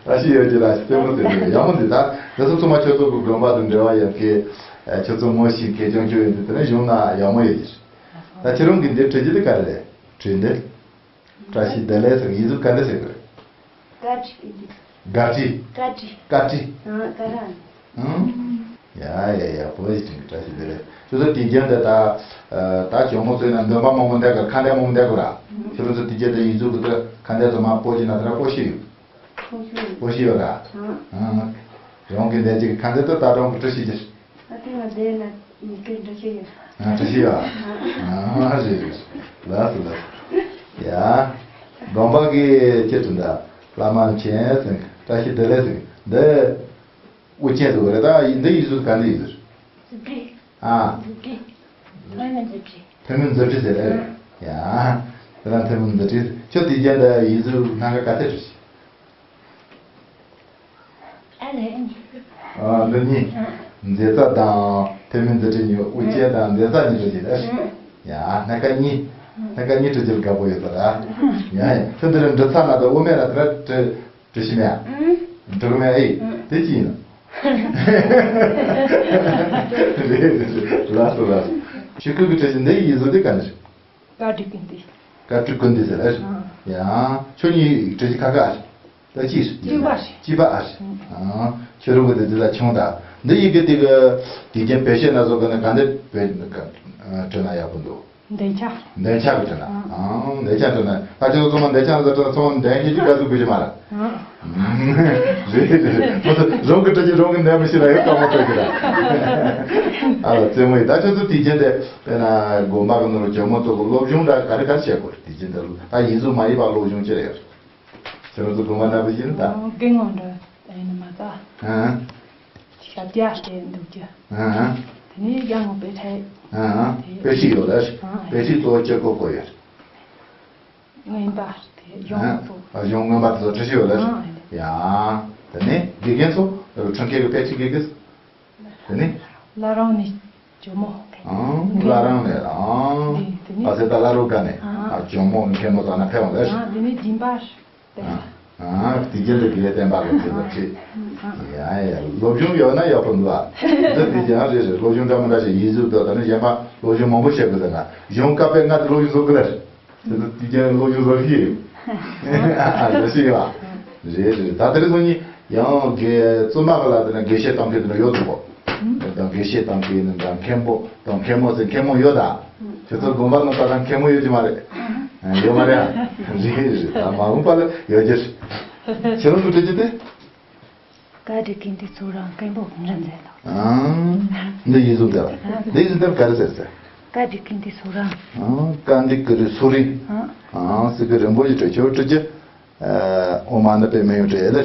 ད་ཤི་ཡོད་ཀྱི་ད་ཤི་རྩེད་མོ་རྩེ་ནས་ཡག་མོ་འདི་ད་འདི་ཚོ་ཚང་མ་ཁྱོད་ཚོ་གི་དགོན་པ་དང་འབྲེལ་བ་ཡོད་མཁན། ཁྱོད་ཚོ་ངོ་ཤེས་མཁན་སྐྱོང་ཆོག་ཡོད་འདི་དེ་ནས་གཞུང་ན་ཡག་མོ་ཡོད་ཀྱི། ད་ཁྱེད་རང་གི་འདི་བྲིས་རྒྱུ་དེ་ག་རེ་རེད། བྲིས་འདི། བཀྲ་ཤིས་བདེ་ལེགས་ཟེར་གི་ཡིག་གཟུགས་ག་འདྲ་ཟེར་གི་རེད། བཀྲ་ཤིས་ཀྱི་ཡིག་གཟུགས། བཀྲ་ཤིས། བཀྲ་ཤིས། བཀྲ་ཤིས། ཨ། བཀྲ་ར། ཨང་། ཡ་ཡ་ཡ། བོད་ཡིག་ཅན་གྱི་བཀྲ་ཤིས་བདེ་ལེགས། ཁྱོད་ཚོ་དེ་རྒྱུན་དུ་ད་ད་གྱོང་མོ་བཙོས་ན་འདོན་པ་མང་པོ་འདེགས་དགོས། ཁ་འདོན་མང་པོ་འདེགས་དགོས་ར། ཁྱོད་ཚོ་དེ་རྒྱུན་དུ་ཡིག་གཟུགས་ཀྱི་ཁ་འདོན་དུ་མ་སྤོ་བྱས་ན་དེ་ར་སྤོ་ཤེས་ཡོད། སྤོ་ཤེས་ཡོད། སྤོ་ཤེས་ཡོད་ར། ཨང་། རང་གི་འདས་ཅིག་ཁ་འདོན་དུ་ད་རང་གི་བྲི་ཤེས་ཀྱི། ཨ་དེ་ང་བསྡད་ན་ཡི་གེ་འབྲི་ཤེས་ཡོད། ཨ་འབྲི་ཤེས་ཡོད། ཨ་རེད་རེད། ལགས་སོ་ལགས་སོ། ཡ། དགོན་པ་གི་ཁྱེད་ཚོ་འདྲ་བླ་མ་མཁྱེན་ཟེར་བཀྲ་ཤིས་བདེ་ལེགས་ཟེར་འདི། དབུ་ཅན་ཟེར་བ་རེད། ད་འདི་ཡིག་གཟུགས་ག་འདི་ཡིག་གཟུགས། མཛུབ་བྲིས། ཨ། མཛུབ་བྲིས། ཐོན་མི་མཛུབ་བྲིས། ཐོན་མི་མཛུབ་བྲིས་ཟེར་རེད། ཡ། དེ་ལ་ཐོན་མི་མཛུབ་བྲིས། ཁྱོད་དེ་རྒྱན་དུ་ཡིག་གཟུགས་སྣ་ཁ་ག་ཚད་བྲིས། ཨ་ལས་གཉིས། ཨ་འདི་གཉིས། ཨ། མཛེས་རྩལ་དང་ཐོན་མིའི་མཛད་འཕྲིན་གཉིས། དབུ་ཅན་དང་མཛེས་རྩལ་གཉིས་སྤྲོད་ཀྱི་རེད། ཡ། སྣ་ཁ་གཉིས། སྣ་ཁ་གཉིས་སྤྲོད་རྒྱུར་དགའ་པོ་ཡོད་ས་ར། ཡ་ཡ། ཁྱོད་འདི་རུ་འབྲི་ཚར་ན་ད་དབུ་མེད་ར་དེ་ར་བྲི་བྲི་ཤི་མེད་ཨ། འབྲི་གི་མེད་ཨེ། དེ་ཅི་ཡིན་ན། རེད་རེད་རེད། ལགས་སོ་ལགས་སོ། ཆོས་སྐུ་གི་བྲི་ཤི་འདི་ཡི་ཡིག་གཟུགས་དེ་ག་འདྲ་རེད། ཀ་བྲི་ཀུན་ཏི། ཀ་བྲི་ཀུན་ཏི་ཟེར་ཨ། ཡང་ཁྱོད་གཉིས་བྲི་ཤི་ཁ་ཁ་ཨ། ད་ཅི་ཞིག་གཅིག་པ་རེད། གཅིག་པ་ཨ་ཞིག་ཨང་། ཁྱོད་རང་གི་དེ་དེ་ལ་ཆུང་ད། འདི་ཡི་གེ་དེ་གི་དགེ་རྒན་བེད་སྤྱོད་ན་བཟོ་གི་ན་ག་འདི་བེད་བྲི་ན་ཡག་པོ་འདུག་འདོན་ཆ། འདོན་ཆ་གི་བྲི་ན། ཨང་། འདོན་ཆ་བྲི་ན། ད་ཁྱོད་ཚོ་ཚང་མ་འདོན་ཆ་ན་ཟེར་བྲི་ན་ཚང་མ་འདོན་ཤེས་ཀྱི་ག་ཚོད་དགོས་ཀྱི་མ་རེད། རེད་རེད་རེད། ཁོ་ཚོ་རང་གི་བྲི་གི་རང་གི་འདོན་མི་ཤེས་ན་ཡོད་དཀའ་མོ་སྤྲོད་ཀྱི་རེད། ཨ་ལ་རྩེད་མོ་ཡིན། ད་ཁྱོད་ཚོ་དེ་རྗེས་དེ་དཔེར་ན་དགོན་པ་གི་ནང་ལ་ཇོ་མོ་ཚོ་གི་སློབ་སྦྱོང་འདྲ་ག་རེ་ག་རེ་བྱེད་དགོས་རེད། དེ་རྗེས་དེ་ད་ཡིག་གཟུགས་མ་ཡིན་པ་སློབ་སྦྱོང་ཅི་རེད། ཁྱེད་རང་ཚོ་དགོན་པ་ནང་དུ་ཡིན་ད། ཨོ། རྒན་ངོ་འདྲ་ཡིན་ནི་མ་ད། ཨ། ཞབས་རྒྱ་སྟེ་འདུག་རྒྱུ། ཨ། དེ་ནས་རྒན་ངོ་དཔེ་ཁྲིད། ཨ། དེ་དཔེ་ཁྲིད་ཡོད་ལ། ཨ། དཔེ་ཁྲིད་གཙོ་བོ་ཅི་གོ་གོ་ཡོད། མངོན་པ་དེ་གཞུང་ཨ། ཚོ། ཨ། གཞུང་མངོན་པ་དེ་ཚོ་བྲི་ཤི་ཡོད་ལ། ཨ། ཡ། དེ་ནས་དགེ་རྒན་ཚོ་ཁྲིམས་མཁས་ཀྱི་དཔེ་ཁྲིད་དགེ་རྒན། དེ་ནས། བླ་རུང་ནས་ཇོ་མོ། ཨང་། བླ་རུང་ནས་ཨང་། དེ་དེ་ནས། ཨ་ཟེར་ད་བླ་རུང་ག་ནས། ཨ། ཨ། ཇོ་མོ་མཁན་མོ་ཚོ་ན་ཕེབས་འོང་ལེ། ཨ། དེ་ནས་སྦྱིན་པ་སྟེ། ཨ། ཨ། དེ་རྗེས་ལ་དགེ་ལྡན་པ་གི་དེ་ཚོ་ཁྲིད། ཨ། ཡ་ཡ། སློབ་སྦྱོང་ཡོད་ན་ཡག་པོ་འདུག་ཨ། འདི་དེ་རྗེས་ཨ་རེད་རེད། སློབ་སྦྱོང་འདྲ་མི་འདྲ་ཞིག་ཡིག་གཟུགས་དང་ད་ནི་གཞན་པ་སློབ་སྦྱོང་མང་པོ་བྱེད་དགོས་ཟེར་ན་གཞུང་བཀའ་པོད་ལྔ་དེ་སློབ་སྦྱོང་བཟོ་དགོས་ལེ། དེ་ཚོ་དེ་རྗེས་སློབ་སྦྱོང་བཟོ་ཤེས་ཡོད། ཨ། བཟོ་ཤེས་ཡོད་ཨ། རེད་རེད། ད་དེ་རིང་སང་ཉིན། ཡང་དགེ་བཙུན་མ་གི་ལ་དེ་ན་དགེ་བཤེས་གཏོང་མཁན་དེ་ན་ཡོད་འདུག་གོ། ཨུམ། དང་དགེ་བཤེས་གཏོང་མཁན་ནི་དང་མཁན་པོ་དང་མཁན་མོ་ཟེར་མཁན་མོ་ཡོད་ད། ཨུམ། ཁྱོད་ཚོ་དགོན་པ་ནང་ད་དང་མཁན་མོ་ཡོད་ཀྱི་མ་རེད། ཨ། ཡོད་མ་རེད་ཨ། རེད་རེད། ད་མ་འོངས་པ་ལ་ཡོད་རྒྱུ་རེད། ཁྱེད་རང་ཚོ་འདྲི་རྒྱུ་དེ། བཀའ་འདྲི་མཁན་དེ་ཚོ་རང་མཁན་པོ་འདྲ་མཛད་དོ། ཨང་། འདི་ཡིག་གཟུགས་འདི་ལ། འདི་ཡིག་གཟུགས་འདི་ལ་ག་རེ་ཟེར་ཟེར། བཀའ་འདྲི་མཁན་དེ་ཚོ་རང་། ཨང་། བཀའ་འདྲི་གི་རི་སུ་རི། ཨང་། ཨང་། སི་གི་རིན་པོ་ཆེ་དྲི་ཆོས་དྲི་རྒྱུ། ཨ། ཨོཾ་མ་ཎི་པདྨེ་ཧཱུྃ་བྲིས་ལ།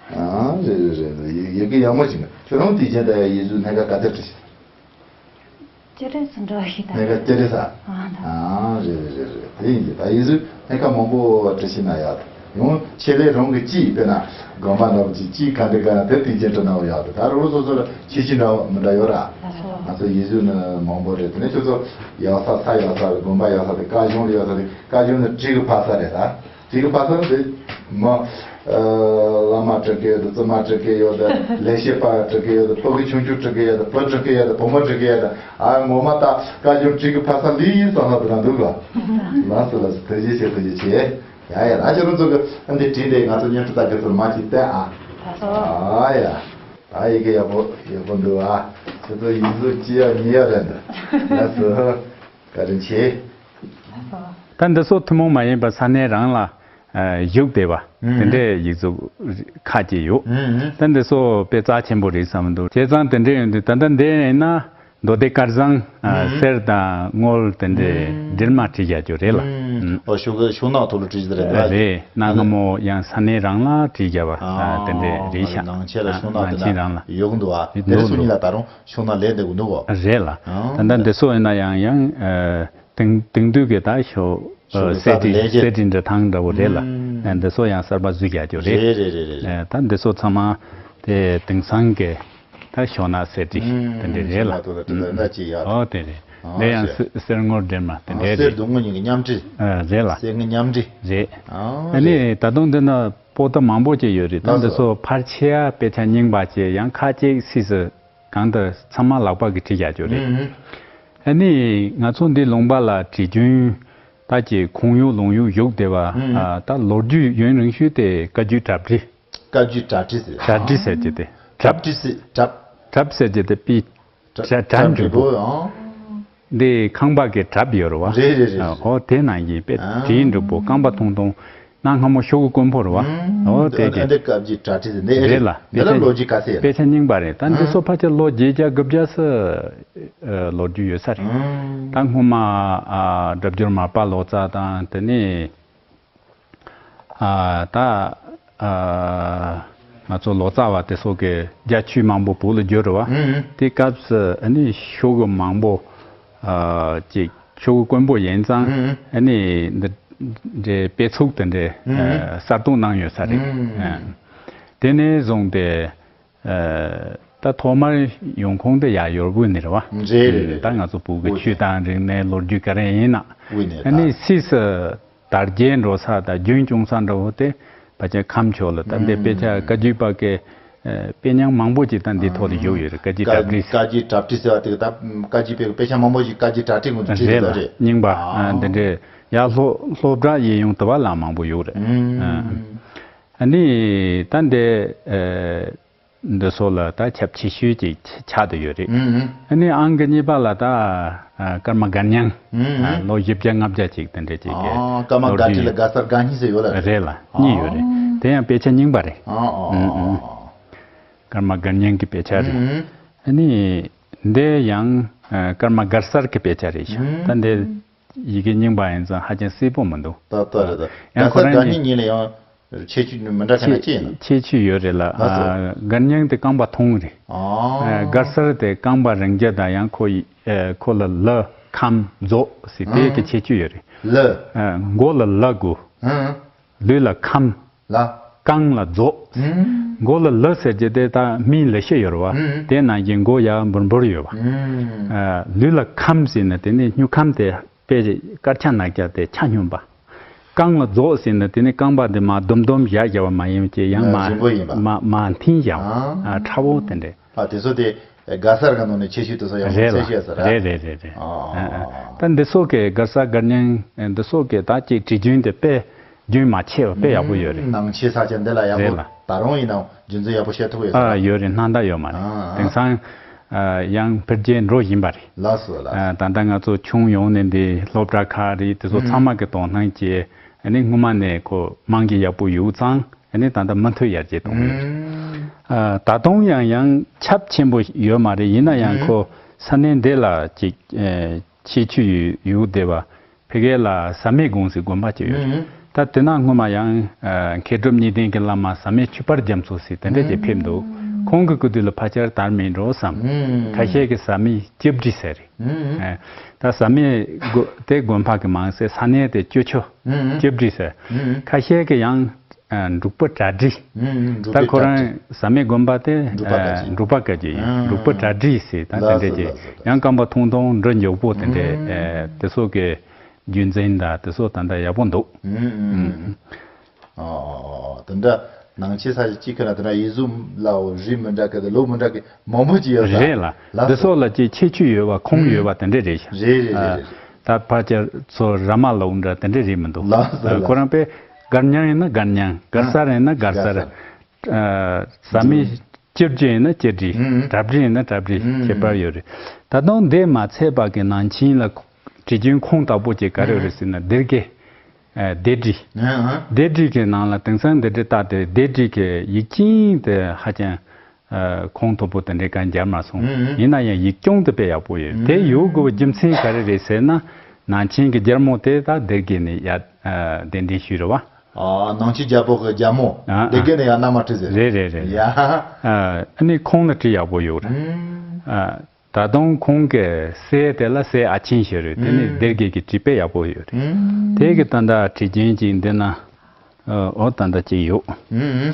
ཨ། རེད་རེད་རེད། ཡི་གེ་ཡག་མོ་ཅིག་ཁྱོད་རང་དེ་རྗེས་ད་ཡིག་གཟུགས་སྣ་ཁ་ག་ཚོད་བྲིས། སྤྱི་རིགས་སུ་འགྲོ་ཞིག་ད། སྣ་ཁ་སྤྱི་རིགས་ས། ཨ། ཨ། རེད་རེད་རེད་རེད། དེ་ཡིན་གྱི་ད་ཡིག་གཟུགས་སྣ་ཁ་མང་པོ་བྲིས་ཤེས་ན་ཡག་ད། ཡང་ཆེད་ལས་རང་གི་ཅི་དཔེར་ན་དགོན་པ་ནང་གི་ཅི་ག་འདི་ག་དེ་དེ་རྗེས་བྲིས་ན་ཡག་ད། ད་རུང་སོ་སོ་ལ་ཁྱད་ཆོས་འདྲ་མི་འདྲ་ཡོད་ར། ལགས་སོ། ང་ཚོ་ཡིག་གཟུགས་ནི་མང་པོ་རེད། དེ་ནས་ཁྱོད་ཚོ་ཡག་ས་ས་ཡག་ས་རེད། དགོན་པ་ཡག་ས་རེད། བཀའ་གཞུང་ལ་ཡག་ས་རེད། བཀའ་གཞུང་ནི་བྲིས་གི་ཕ་ས་རེད་ད། དེ་གི་བར་དུ་དེ་མ། ཨ། བླ་མ་འབྲི་མཁན་ཡོད་དང་བཙུན་མ་འབྲི་མཁན་ཡོད་དང་ལས་བྱེད་པ་འབྲི་མཁན་ཡོད་དང་ཕྲུ་གུ་ཆུང་ཆུང་འབྲི་མཁན་ཡོད་དང་བུ་འབྲི་མཁན་ཡོད་དང་བུ་མོ་འབྲི་མཁན་ཡོད་དང་། ཨ། ངོ་མ་ད་བཀའ་བརྒྱུད་བྲིས་གི་ཕ་ས་ལི་ཡིན་བསམ་ས་དེ་འདྲ་འདུག་ག། ལགས་སོ་ལགས་སོ། ཐུགས་རྗེ་ཆེ། ཐུགས་རྗེ་ཆེ། ཡ་ཡ། ད་ཁྱེད་རང་ཚོ་གི་ཨ་འདི་བྲིས་ཏེ་ང་ཚོ་བརྙན་འཕྲིན་དང་དེ་ཚོར་མ་ཅིག་བསྟན་ཨ། ལགས་སོ། ཨ་ཡ། ད་ཡི་གེ་ཡག་པོ་ཡག་པོ་འདུག་ཨ། ཁྱེད་ཚོ་ཡིག་གཟུགས་ཅི་ཡག་ཉེས་ཡག་རེད་འདུག་ལགས་སོ། བཀའ་དྲིན་ཆེ། ད་འདི་ཚོ་ཐུན་མོང་མ་ཡིན་པ་ས་གནས་རང་ལ་ཨ་བཞུགས་བསྡད་པ། ཨུམ། དེ་འདྲའི་ཡིག་གཟུགས་ཁ་ཅིག་ཡོད། ཨུམ། ད་འདི་ཚོ་དཔེ་རྩ་ཆེན་པོ་རེད་བསམ་འདུག་བྱས་ཙང་དེ་འདྲ་ཡོང་དུས་ད་ལྟ་འདི་ཡིན་ན་མདོ་སྡེ་དཀར་ཟངས། ཨ། ཨུམ། གསེར་དང་དངུལ་དེ་འདྲའི་ཨུམ། འབྲེལ་མ་བྲིས་བཞག་རྒྱུ་རེད་ལ། ཨུམ། ཨུམ། ཨོ། ཤོག་གུ་ཤོག་ནག་ཐོག་ལ་བྲིས་བཞག་རེད་འདུག་ཨ། རེད། གནའ་སྔ་མོ་ཡང་ས་གནས་རང་ལ་བྲིས་བཞག་པ། ཨ། དེ་འདྲའི་རེད་ཤག་ནང་ཆེན་ལ་ཤོག་ནག་དེ་ནང་ཆེན་རང་ལ་ཡོད་གི་འདུག་ཨ། དེ་ཚོ་གཉིས་ལ་ད་རུང་ཤོག་ནག་ལས་འདེབས་གི་འདུག་གོ། རེད་ལ། ཨང་། ད་ལྟ་འདི་ཚོ་ཡིན་ན་ཡང་ཡང་། ཨ། དེང་དེང་དུས་ཀྱི་ད་ཤོ། ཨ། ཤོ་གསེར་བྲིས་ལས་བྱེད། གསེར་བྲིས་འབྲི་སྟངས་འདྲ་བོ་རེད་ལ། ཨུམ། ཨ། འདི་ཚོ་ཡང་གསར་པ་བཟོས་རྒྱག་རྒྱུ་རེད། རེད་རེད་རེད་རེད། ཨ། ད་འདི་ཚོ་ཚང་མ་དེ་དེང་སང་གི་ད་ཤོག་ནག་གསེར་བྲིས། ཨུམ། དེ་འདྲ་རེད་ལ། ཤོག་ནག་ཐོག་ལ་བྲིས་ད་ཅི་ཡག་ཨོ་དེ་རེད། ཨ། དེ་ཡང་རེད། གསེར་དངུལ་འབྲེལ་མ་དེ་ཨ། འདྲ་གསེར་རེད། དང་དངུལ་གཉིས་ཀྱི་མཉམ་བྲིས། ཨ། རེད་ལ། གསེར་དངུལ་མཉམ་བྲིས། རེད། ཨ། ཨ་ནི་རེད། ད་དུང་འདི་ན་པོ་ཏི་མང་པོ་ཅིག་ཡོད་རེད། ད་ལགས་འདི་སོ། ཚོ་ཕལ་ཆེ་བ་དཔེ་ཆ་རྙིང་པ་ཅིག་ཡང་ཁ་ཅིག་སིས་སི། གང་ལྟར་ཚང་མ་ལག་པ་གིས་བྲིས་བཞག་རྒྱུ་རེད། ཨུམ། ཨ་ནི་ང་ཚོ་འདི་ལུང་པ་ལ་བྲིས་རྒྱུན་ད་ཀྱི་ཁུངས་ཡོད་ལུང་ཡོད་བཞུགས་བསྡད་པ། ཨུམ། ཨ། ད་ལོ་རྒྱུས་ཡུན་རིང་ཤོས་དེ་བཀའ་བརྒྱུད་གྲབས་བྲིས། བཀའ་བརྒྱུད་གྲབས་བྲིས་ཟེར། གྲབས་བྲིས་ཟེར་གྱི་དེ། གྲབས་བྲིས་ཟེར། གྲབས། གྲབས་ཟེར་གྱི་དེ་པི། གྲབས། གྲ་གྲ་གྲབས་འགྲུབ་པོ། འགྲུབ་པོ། ཨང་། འདི་ཁང་པ་གི་གྲབས་ཡོད་རེད་བ། རེད་རེད་རེད། ཨ། ཨོ་དེ་ནང་བཞིན་དཔེ་ཨང་། བྲིས་འགྲུབ་པོ། རྐང་པ་ཐུང་ཐུང་། གནའ་སྔ་མོ་ཤོག་གུ་དཀོན་པོ་རེད་བ། ཨུམ། ཨོ་དེ་ཨ་དེ། འདི་བཀའ་བརྒྱུད་གྲ་ཁྲིད་ཟེར་འདི་ཨེ་རེད། རེད་ལ། འདི་ལ་ལོ་རྒྱུས་ག་ཚད། དཔེ་ཆ་རྙིང་པ་རེད། ད་འདི་ཨང་། ཚོ་ཕལ་ཆེར་ལོ་བརྒྱད་བརྒྱ་དགུ་བརྒྱ་ས་ཨ་ལོ་རྒྱུས་ཡོད་ས་རེད། ཨང་། ད་སྔོན་མ་ཨ་སྒྲུབ་སྦྱོར་མར་པ་ལོ་ཙཱ་དང་དེ་ནས་ཨ་ད་ཨ་ང་ཚོ་ལོ་ཙཱ་བ་དེ་ཚོ་གི་རྒྱ་ཆོས་མང་པོ་བོད་ལ་བསྒྱུར་རེད་བ། ཨང་། དེ་སྐབས་སུ་ཨ་ནི་ཤོག་གུ་མང་པོ་ཨ་ཅིག་ཤོག་གུ་དཀོན་པོ་ཡིན་ཙང་། ཨང་། ཨ་ནི་འདི་འདྲའི་དཔེ་ཚུགས་དེ་འདྲའི་ཨང་། ཨ་གསར་གཏོད་གནང་ཡོད་ས་རེད། ཨང་། ཨ་དེ་ནས་བཟུང་སྟེ་ཨ་ ད་ཐོག་མར་ཡོང་ཁུངས་དེ་ཡར་ཡུལ་དབུས་ནས་རེད་བ། རེད་རེད་རེད། ད་ང་ཚོ་བོད་ཀྱི་དབུས་ཆོས་དང་རིག་གནས་ལོ་རྒྱུས་ག་རེ་ཡིན་ན། དབུས་ནས་ཨ་ནི་ད། སིས་སུ་དར་རྒྱས་འགྲོ་ས་དང་རྒྱུན་སྐྱོང་ས་འདྲ་བོ་དེ་ཕལ་ཆེར་ཁམས་ཕྱོགས་ལ། ད་འདི་དཔེ་ཆ་བཀའ་བརྒྱུད་པ་གི་ཨ་དཔེ་རྙིང་མང་པོ་ཅིག་ད་འདི་ཐོག་ཏུ་བཞུགས་ཡོད་རེད། བཀའ་བརྒྱུད་གྲ་སྒྲིག་ཟེར། བཀའ་བརྒྱུད་གྲ་སྒྲིག་ཟེར་བ་དེ་ད་བཀའ་བརྒྱུད་པའི་དཔེ་ཆ་མང་པོ་ཞིག་བཀའ་བརྒྱུད་གྲ་སྒྲིག་ངོས་ནས་རེད་བྲིས་ལ་ཡོད་རེད། རྙིང་པ་ཨ་འདི་འདྲའི་ཡར་སློབ་སློབ་གྲྭ་ཡིན་ཡོང་དུ་བ་ལ་མང་པོ་ཡོད་རེད། ཨ་ནི་ད་འདི་ཨ། འདི་སོགས་ལ་ད་ཁྱབ་ཆེ་ཤོས་ཅིག་ཆགས་བསྡད་ཡོད་རེད། ཨ་ནི་ཨང་ཀི་གཉིས་པ་ལ་ད་ཨ་ཀརྨ་སྒར་རྙིང་། ཨ་ལོ་བཞི་བརྒྱ་ལྔ་བརྒྱ་ཅིག་དེ་འདྲ་ཅིག་གི་ཨ་ཀརྨ་ལོ་སྒར་རྒྱུས་ཁྲི་ལ་སྒར་སར་སྒར་རྙིང་ཟེར་ཡོད་ལ་རེད། རེད་ལ་གཉིས་ཡོད་རེད། དེ་ཡང་དཔེ་ཆ་རྙིང་པ་རེད། ཨ་ཨ་ཨ་ཨ། ཀརྨ་སྒར་རྙིང་གི་དཔེ་ཆ་རེད། ཨ་ནི་འདི་ཡང་ཨ་ཀརྨ་སྒར་སར་གི་དཔེ་ཆ་རེད་ཤག་ད་འདི་ཡི་གེ་རྙིང་པ་ཡིན་ཙང་ཧ་ཅང་གསལ་པོ་མི་འདུག་ད་ལྟ་རེད་ད། ཡང་ཁོ་རང་གི་སྒར་སར་སྒར་རྙིང་གཉིས་ལ་ཡང་ཁྱད་ཆོས་མི་འདྲ་ཁ་ན་ཅི་ཡིན་ན། ཁྱད་ཆོས་ཡོད་རེད་ལ། ལགས་སོ། ཨ་སྒར་རྙིང་དེ་རྐང་པ་ཐུང་རེད། ཨ་སྒར་སར་དེ་རྐང་པ་རིང་རྒྱུ་དང་ཡང་ཁོ་ཡི་ཨ་ཁོ་ལ་ལ་ཁམས་རྫོགས་ཟེར་དེ་གི་ཁྱད་ཆོས་ཡོད་རེད། ལ། ཨ་མགོ་ལ་ལ་དགོས། ལུས་ལ་ཁམས། ལ། རྐང་ལ་རྫོགས། མགོ་ལ་ལ་ཟེར་རྒྱུ་དེ་ད་མིའི་ལི་ཤི་ཡོད་རེད་བ། དེ་ནང་བཞིན་མགོ་ཡར་འབུར་འབུར་ཡོད་བ། ཨ་ལུས་ལ་ཁམས་ཟེར་ན་དེ་ནི་སྨྱུག་ཁམས་དེ་དཔེ་དཀར་ཆ་ནག་ཆ་དེ་ཆ་སྙོམས་པ། རྐང་ལ་རྫོགས་ཟེར་ན་དེ་ནི་རྐང་པ་དེ་མར་ལྡོམ་ལྡོམ་བཞག་བཞག་པ་མ་ཡིན་གྱི་ཡང་མར་རིང་པོ་ཡིན་པ། མར་མར་མཐིང་བཞག་པ། ཨ་ཕྲ་བོ་དེ་འདྲས། ཨ་དེ་ཚོ་དེ་སྒར་སར་གི་ནང་ནས་ཁྱད་ཆོས་དེ་ཚོ་ཡང་རེད་ལ། གསལ་བཤད་ཟེར་ར། རེད་རེད་རེད་རེད། ཨ་ཨ་ཨ། ད་འདི་སོགས་ཀྱི་སྒར་སར་སྒར་རྙིང་འདི་སོགས་ཀྱི་ད་ཅིག་བྲིས་རྒྱུན་དེ་དཔེ་རྒྱུན་མ་ཆད་པ་དཔེ་ཡག་པོ་ཡོད་རེད། ནང་ཆེན་ས་ཆ་འདི་ལ་ཡག་རེད་པོ་ལ། ད་རུང་ཡིན་ནའང་རྒྱུན་འཛིན་ཡག་པོ་བྱེད་ཐུབ་ཡོད་ས་ཨ་རེད། ཡོད་རེད། སྣང་དག་ཡོད་མ་རེད། ཨ་ཨ། དེང་སང་ཨ་ཡང་འཕེལ་རྒྱས་འགྲོ་བཞིན་པ་རེད། ལགས་སོ་ལགས་སོ། ཨ་ད་ལྟ་ང་ཚོ་ཆུང་ཡོང་ནས་འདི་སློབ་གྲྭ་ཁག་རེད། དེ་ཚོ་ཚང་མ་གི་དོ་སྣང་བྱས། ཨ་ནི་སྔོན་མ་ནས་ཁོ་རྨང་གཞི་ཡག་པོ་ཡོད་ཙང་། ཨ་ནི་ད་ལྟ་མུ་མཐུད་ཡར་རྒྱས་གཏོང་གི་ཡོད་རེད། ཨ་ད་དུང་ཡང་ཡང་ཁྱབ་ཆེན་པོ་ཡོད་མ་རེད། ཡིན་ན་ཡང་ཁོ་ས་གནས་འདི་ལ་ཅིག་ཨ་ཁྱད་ཆོས་ཡོད་ཡོད་བསྡད་པ། ཕ་གི་ལ་བཟའ་མི་དགོན་ཟེར་དགོན་པ་ཅིག་ཡོད་རེད། ད་དེ་ན་སྔོན་མ་ཡང་ཨ་མཁས་གྲུབ་གཉིས་ལྡན་གྱི་བླ་མ་བཟའ་མི་ཆོས་དཔལ་རྒྱ་མཚོ་ཟེར་དེ་འདྲ་ཅིག་ཕེབས་འདུག་ཁོང་གི་སྐུ་དུས་ལ་ཕལ་ཆེར་དར་མེད་འགྲོ་བསམ། ཁ་ཤས་ཀྱིས་བཟའ་མི་སྐྱབས་རྗེ་ཟེར་རེད། ཨ་ད་བཟའ་མི་དགོན་དེ་དགོན་པ་གི་མང་སེ་ས་གནས་དེ་ཅོ་ཆོ་སྐྱབས་རྗེ་ཟེར། ཁ་ཤས་ཀྱིས་ཡང་ཨ་འབྲུག་པ་གྲ་སྒྲིག་ཨུམ། འབྲུག་ད་པའི་ཁོ་གྲ་རང་སྒྲིག་བཟའ་མི་དགོན་པ་དེ་འབྲུག་པ་ཨ་ག་ཅི། འབྲུག་པ་ག་ཅི་ཡིན། ཨ་འབྲུག་པ་གྲ་སྒྲིག་ཟེར་ད་དེ་ལགས་འདྲ་སོ་ཅིག་ལགས་སོ། ཡང་རྐང་པ་ཐུང་ཐུང་འགྲོ་མགྱོགས་པོ་དེ་འདྲ་ཨུམ། ཨེ་དེ་ཚོ་གི་རྒྱུན་འཛིན་དང་དེ་ཚོ་ད་ལྟ་ཡག་པོ་འདུག་ཨུམ་ཨུམ། ཨུམ། ཨོ་དེ་འདྲ་ནང་ཆེན་ས་ཆ་གཅིག་ཁ་ན་དེ་འདྲ་ཡིག་གཟུགས་ལའོ་རིགས་མི་འདྲ་གི་དེ་ལུགས་མི་འདྲ་གི་མང་པོ་ཅིག་ཡོད་ས་རེད་ལ། ལགས་འདི་སོ། སོགས་ལ་ཅིག་ཁྱད་ཆོས་ཡོད་པ་ཁུངས་ཡོད་པ་དེ་འདྲ་རེད་ཤག་རེད་རེད་རེད་རེད། ད་ཕལ་ཆེར་ཚོ་ར་མ་ལུག་འདྲ་དེ་འདྲ་རེད་མི་འདུག་ལགས་སོ་ལགས་སོ། ཁོ་རང་པས་སྒར་རྙིང་ཡིན་ན་སྒར་རྙིང་། སྒར་གསར་ཡིན་ན་སྒར་གསར། སྒར་གསར། ཨ་བཟའ་མི་སྐྱབས་རྗེ་ཡིན་ན་སྐྱབས་རྗེ། ཨུམ། གྲ་སྒྲིག་ཡིན་ན་གྲ་སྒྲིག་ཨུམ། ཁྱད་པར་ཡོད་རེད། ད་དུང་འདི་མ་ཚད་པ་གི་ནང་ཆེན་ལ་བྲིས་རྒྱུན་ཁུངས་དག་པོ་ཅིག་ག་རེ་ཡོད་རེད་ཟེར་ན་སྡེ་དགེ། ཨ་སྡེ་སྒྲིག་ཨ་ཨ། སྡེ་སྒྲིག་གི་ནང་ལ་དེང་སང་འདི་འདྲ་བཏགས་ཏེ་སྡེ་སྒྲིག་གི་ཡིག་ཆེན་དེ་ཧ་ཅང་ཨ་ཁུངས་དག་པོ་དེ་འདྲའི་གང་མཇལ་མ་སོང་། ཨུམ་ཨུམ། ཡིན་ན་ཡང་ཡིག་རྐྱང་དེ་དཔེ་ཡག་པོ་ཡོད། དེ་ཨུམ་ཡོད་དགོས་པའི་རྒྱུ་མཚན་ག་རེ་རེད་ཟེར་ན། ནང་ཆེན་གྱི་རྒྱལ་མོ་དེ་ད་སྡེ་དགེ་ནས་ཡར་ཨ་གདན་འདྲེན་ཞུས་རེད་བ། ཨ་ནང་ཆེན་རྒྱལ་པོ་གི་རྒྱལ་མོ་ཨ་ཨ་སྡེ་དགེ་ནས་ཡར་མནའ་མ་ཁྲིད་ཟེར། རེད་རེད་རེད་རེད། ཡ། ཨ་ཨ་ནི་ཁུངས་ལ་བྲིས་ཡག་པོ་ཡོད་རེད། ཨུམ། ཨ་ད་དུང་ཁོང་གི་སྲས་དེ་ལ་སྲས་ཨ་ཆེན་ཞིག་རེད། དེ་ནི་ཨུམ། སྡེ་དགེ་གི་བྲིས་དཔེ་ཡག་པོ་ཡོད་རེད། ཨུམ། དེ་གི་ད་ལྟ་བྲིས་རྒྱུན་ཅིག་འདི་ན་ཨོ་ད་ལྟ་ཅིག་ཡོད། ཨུམ།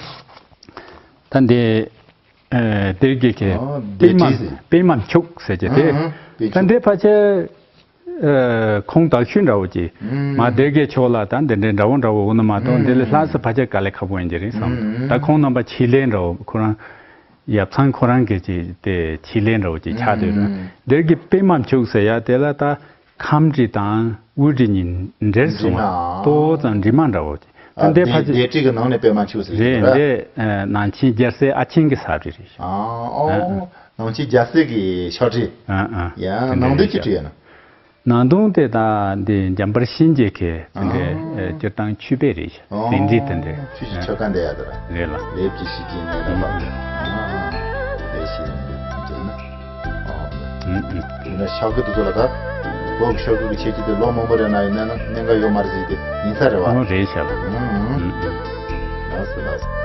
ད་འདི་ཨ་སྡེ་དགེ་གི་ཨོ་པད་མ་སྡེ་བྲིས་ཟེར། པད་མ་འཁྱུག་ཟེར་གྱི་དེ། ཨུམ་ཨུམ། པད་ད་འཁྱུག་འདི་ཕལ་ཆེར་ཨ་ཁུངས་དག་ཤོས་འདྲ་བོ་ཅིག་ཨུམ། མ་སྡེ་དགེ་ཕྱོགས་ལ་ད་འདི་འདྲའི་འདྲ་བོ་འདྲ་བོ་འོ་ན་མ་གཏོགས་ཨུམ། འདི་ལས་ལྷག་ས་ཕལ་ཆེར་དཀའ་ལས་ཁག་པོ་ཡིན་གྱི་རེད་བསམ། ཨུམ་ཨུམ། ད་ཁོང་རྣམ་པ་ཆེད་ལས་འདྲ་བོ་ཁོ་རང་ཡབ་ཚང་ཁོ་རང་གི་ཅིག་དེ་ཆེད་ལས་འདྲ་བོ་ཅིག་ཆགས་སྡོད་རེད། ཨུམ། སྡེ་དགེ་པད་མ་འཁྱུག་ཟེར་ཡ་དེ་ལ་ད་ཁམས་འབྲི་དང་དབུས་འབྲི་གཉིས་འདྲེས་སོང་བ། འབྲི་མ། ཏོག་ཙམ་འབྲི་མ་འདྲ་བོ་ཅིག་ཨ་ད་འདི་ཕལ་ཆེར་སྡེ་བྲིས་ཀྱི་ནང་ནས་པད་མ་འཁྱུག་ཟེར་རེད་གྱི་རེད། འདི་ཨ་ནང་ཆེན་རྒྱལ་སྲས་ཨ་ཆེན་གྱི་ས་བྲིས་རེད། ཨ་ཨོ། ཨ་ཨ། ནང་ཆེན་རྒྱལ་སྲས་ཀྱི་ཕྱག་བྲིས། ཨ་ཨ། ཡ་དེ་འདྲ་ནང་དོན་རེད་ཅི་ཤག་བྲིས་ཡོད་ན། ནང་དོན་དེ་ད་འདི་འཇམ་དཔལ་གཤིན་རྗེ་གི་དེ་འདྲའི་ཨ་ཨ་སྤྱིར་བཏང་ཆོས་དཔེ་རེད་ཤག་ཨོ། ཟིན་བྲིས་དེ་འདྲའི་ཆོས་ཀྱི་ཨ་ཆོས་ཁ་འདི་ཡ་དེ་ར། རེད་ལ། ལེབ་ཀྱི་ཤི་ཀྱི་ནི་ར་པ། ཨ་ཨ། ལེབ་ཤི་ནི་འདི་ན། ཨོ། ཨུ་ཨུ། དེ་ན་ཤག་གི་དེ་ཚོ་ལ་ད། བོད་ཤག་གི་ཆེད་ཀྱི་དེ་ལོ་མང་པོ་རེ་ན་ཡིན་ན་གནད་འགག་ཡོད་མ་རེད་ཟེར་ཏེ་ཡིན་ས་རེད་བ། ཨོ་རེད་ཤག་ཨུ་ཨུ། ཨུ་ཨུ། ལགས་སོ་ལགས་སོ།